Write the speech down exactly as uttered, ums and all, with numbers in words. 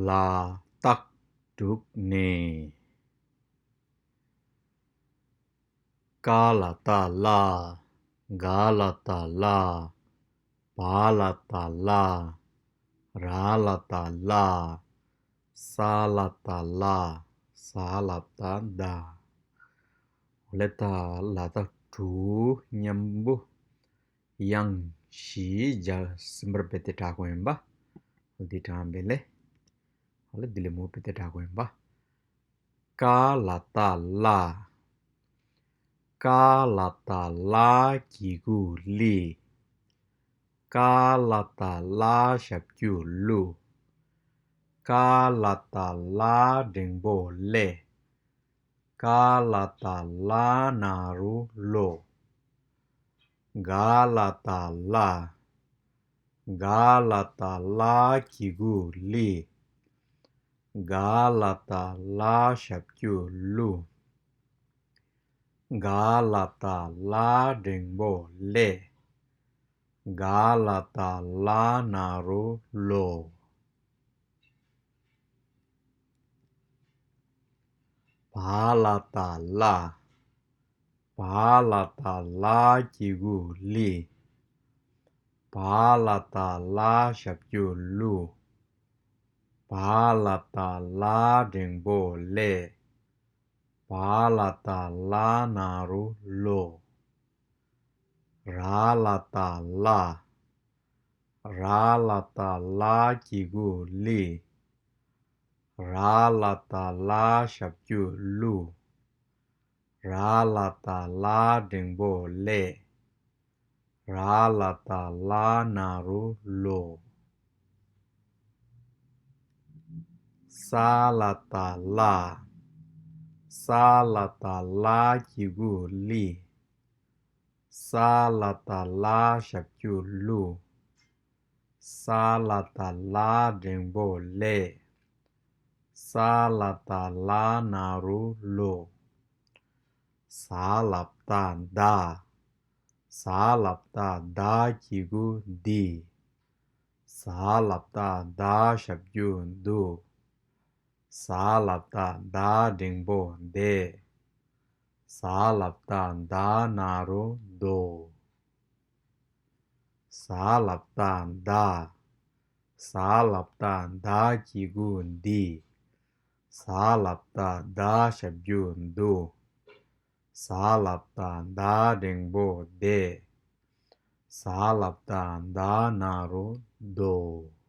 ལ་རྟགས་དྲུག་ནས། ཀ་ལ་བཏགས་ཀླ། ག་ལ་བཏགས་གླ། བ་ལ་བཏགས་བླ། ར་ལ་བཏགས་རླ། ས་ལ་བཏགས་སླ། ཟ་ལ་བཏགས་སྡ། འོ་ལེ་ད་ལ་རྟགས་དྲུག་མཉམ་པོ་དབྱངས་བཞིའི་རྒྱ་སྲིན་པོར་རྦད་དེ་བྲི་དགོས་ཡིན་པ། འོ་དེ་དྲངས་པས་ལེ། འོ་ལེ་དེ་ལས་མོ་རྦད་དེ་བྲི་དགོས་ཡིན་པ། ཀ་ལ་བཏགས་ཀླ། ཀ་ལ་བཏགས་ཀླ་གི་གུ་ཀླི། ཀ་ལ་བཏགས་གླ་ཞབས་ཀྱུ་ཀླུ། ཀ་ལ་བཏགས་ཀླ་འགྲེང་བུ་ཀླེ། ག་ལ་བཏགས་གླ་ན་རོ་ཀློ། ག་ལ་བཏགས་གླ། ག་ལ་བཏགས་གླ་གི་གུ་ཀླི། ག་ལ་བཏགས་གླ་ཞབས་ཀྱུ་ཀླུ། ག་ལ་བཏགས་གླ་འགྲེང་བུ་ཀླེ། ག་ལ་བཏགས་གླ་ན་རོ་ཀློ། བ་ལ་བཏགས་བླ། བ་ལ་བཏགས་བླ་གི་གུ་བླི། བ་ལ་བཏགས་བླ་ཞབས་ཀྱུ་བླུ། བ་ལ་བཏགས་བླ་འགྲེང་བུ་བླེ། བ་ལ་བཏགས་བླ་ན་རོ་བློ། ར་ལ་བཏགས་བླ། ར་ལ་བཏགས་བླ་གི་གུ་བླི། ར་ལ་བཏགས་བླ་ཞབས་ཀྱུ་བླུ། ར་ལ་བཏགས་བླ་འགྲེང་བུ་བླེ། ར་ལ་བཏགས་བླ་ན་རོ་བློ། ས་ལ་བཏགས་སླ། ས་ལ་བཏགས་སླ་གི་གུ་སླི། ས་ལ་བཏགས་སླ་ཞབས་ཀྱུ་སླུ། ས་ལ་བཏགས་སླ་འགྲེང་བུ་སླེ། ས་ལ་བཏགས་སླ་ན་རོ་སློ། ཟ་ལ་བཏགས་སྡ། ཟ་ལ་བཏགས་སྡ་གི་གུ་སྡི། ཟ་ལ་བཏགས་སྡ་ཞབས་ཀྱུ་སྡུ། ཟ་ལ་བཏགས་སྡ་འགྲེང་བུ་སྡེ། ཟ་ལ་བཏགས་སྡ་ན་རོ་སྡོ། ཟ་ལ་བཏགས་སྡ། ཟ་ལ་བཏགས་སྡ་གི་གུ་སྡི། ཟ་ལ་བཏགས་སྡ་ཞབས་ཀྱུ་སྡུ། ཟ་ལ་བཏགས་སྡ་འགྲེང་བུ་སྡེ། ཟ་ལ་བཏགས་སྡ་ན་རོ་སྡོ།